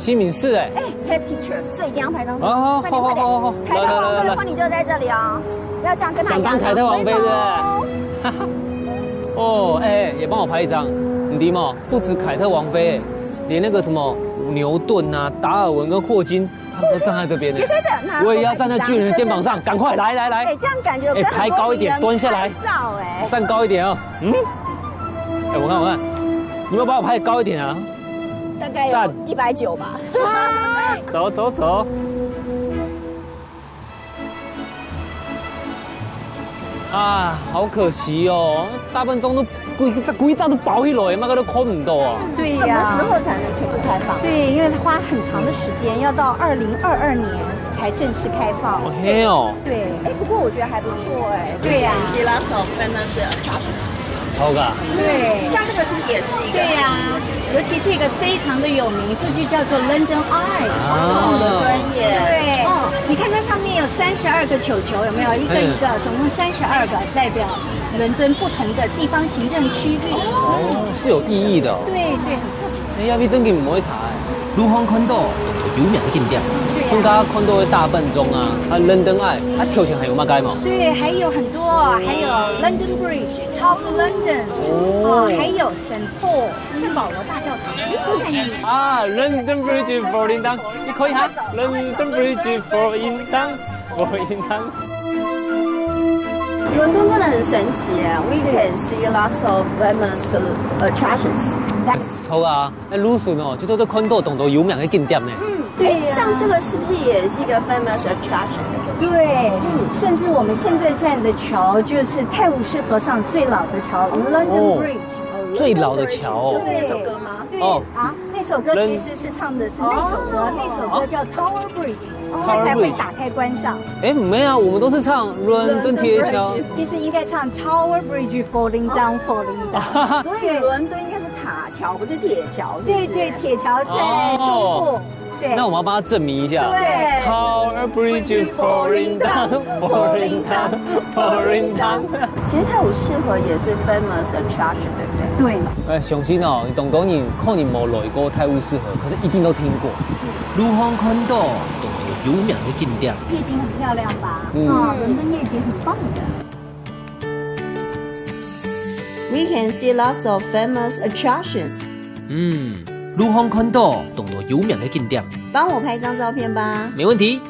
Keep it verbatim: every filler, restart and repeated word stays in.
西敏寺哎。哎，take picture，这一定要拍张照。好，好，快点，好，好，快点。好，好，好。凯特王妃的婚礼就在这里哦，要这样跟他一样。想当凯特王妃，对不对？哦。哦，哎，也帮我拍一张。你知吗？不止凯特王妃，连那个什么牛顿啊、达尔文跟霍金，他们都站在这边呢。也在这，那我也要站在巨人的肩膀上，赶快来来来。哎，这样感觉有跟很多名人拍照哎。哎，排高一点，蹲下来。站高一点哦。嗯。哎，我看我看，你们把我拍高一点啊。大概有一百九吧。走走走。啊，好可惜哦，大笨钟都规，这规早都包起来，那个都看不到啊。对呀。什么时候才能全部开放？对，因为花很长的时间，要到二零二二年才正式开放。哦，嘿哦。对。哎，不过我觉得还不错哎。对呀。See lots of famous attractions。超个。对。像这个是不是也是一个？对呀，尤其这个非常的有名，这就叫做 London Eye。哦，专业。对。哦，你看它上面有三十二个球球，有没有？一个一个，总共三十二个，代表伦敦不同的地方行政区域。哦，是有意义的哦。对对，很特别。哎，亚比真个毋会查哎。路上看到有名个景点，像刚刚看到个大笨钟啊，啊，London Eye，啊，头前还有么个吗？对，还有很多，还有 London Bridge、Tower of London，哦，还有 Saint Paul 圣保罗大教堂都在那里。啊，London Bridge falling down，你可以喊 London Bridge falling down，falling down。伦敦真的很神奇耶，We can see lots of famous attractions。好啊，那路上哦，就都在看到当多有名个景点呢。对呀。像这个是不是也是一个 famous attraction？对，甚至我们现在站的桥就是泰晤士河上最老的桥，London Bridge。最老的桥哦。就是那首歌吗？哦啊，那首歌其实是唱的是那首歌，那首歌叫 Tower Bridge，它才会打开关上。哎，没有，我们都是唱伦敦铁桥。其实应该唱 Tower Bridge falling down falling down。所以伦敦应该是塔桥，不是铁桥。对对，铁桥在中部。对。那我们要帮他证明一下。对。Tower Bridge falling down, falling down, falling down。其实泰晤士河也是 famous attraction，对不对？对。哎，相信哦，当多人可能没来过泰晤士河，可是一定都听过。路上看到有名的景点。夜景很漂亮吧？嗯。啊，伦敦夜景很棒的。 We can see lots of famous attractions。嗯，路上看到当多有名的景点。帮我拍一张照片吧。没问题。